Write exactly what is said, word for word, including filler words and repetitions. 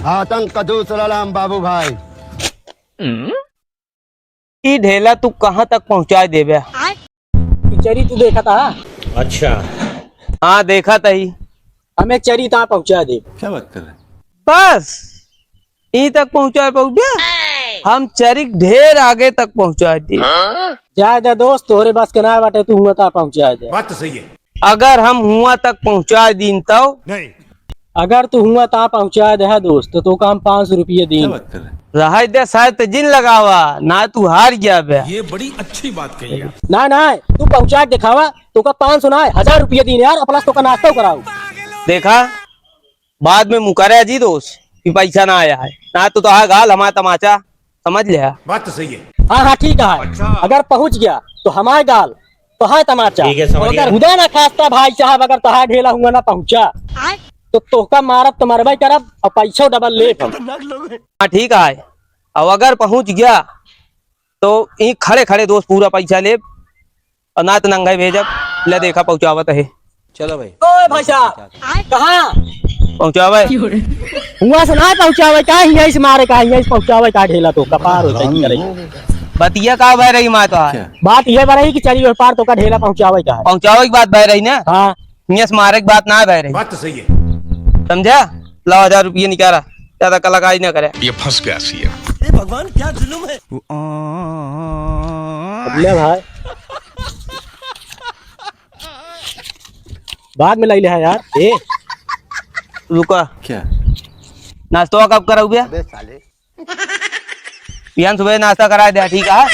आतंक का दूसरा नाम बाबू भाई। ई ढेला तू कहाँ तक पहुँचाए देबे? ई चरी तू देखत हा? अच्छा। हाँ, देखत ही। हम एक चरी तहाँ पहुँचाए देब। क्या बात कर रहे हैं? बस, ई तक पहुँचाए पहुँचे? हम चरी ढेर आगे तक पहुँचाए देब। जाए दे दोस्त, तोहरे बस के ना बाटे, तू हुआँ तहाँ पहुँचाए दे। बात तो सही है। अगर हम हुआँ तक पहुँचाए दीन तौ? नहीं। अगर तू हुआँ तहाँ पहुँचाए देहा दोस्त, तो तोका हम पाँच सौ रुपये दीन। क्या बात कर रहे हैं? रहाई दे, शायद ते जिन लगावा, ना तू हार गया बे। ये बड़ी अच्छी बात कही आप। ना, ना, तू पहुँचाए देखावा, तोका पाँच सौ ना, हजार रुपये दीन यार, plus तोका नाश्ता कराऊ। देखा, बाद में मुकरे जी दोस्त कि पैसा ना आया है, ना तो तोहार गाल हमारा तमाचा, समझ लिया। बात तो सही है। हाँ, हाँ, ठीक है। अच्छा। अगर पहुँच गया तो हमारे गाल, तोहार तमाचा। ठीक है, समझ गया। अगर खुदा ना खास्ता भाई साहब, अगर तोहार ढेला हुआँ ना पहुँचा, तो तोहका मारब तो मरबे करब और पैसा डबल लेब हम। हाँ, ठीक है। और अगर पहुँच गया तो ई खड़े खड़े दोस्त पूरा पैसा लेब। और ना तो नंगे भेजब। ले देखा पहुँचावत है। चलो भाई। ओए भाई साहब, कहाँ? पहुँचावे। हुआँ से ना पहुँचावे का, हियाँ से मारे का, हियाँ से पहुँचावे का ढेला तो कपार होता है करे। बतिया का भय रही माँ तो है? बात ये भय रही कि चरी ओह पार तोका ढेला पहुँचावे का है। पहुँचावे की बात भय रही ना? हाँ। हियाँ से मारे की बात ना भय रही। बात तो सही है। समझा? लाओ हजार रुपये निकाला, ज्यादा कलाकारी ना करे। ये फंस गया सीएम। हे भगवान, क्या जुल्म है। ले भाई। बाद में लइ लिहा यार। ए, रुका। क्या? नाश्ता कब कराऊ बे? अबे साले। बिहान सुबह नाश्ता कराए दे, ठीक है?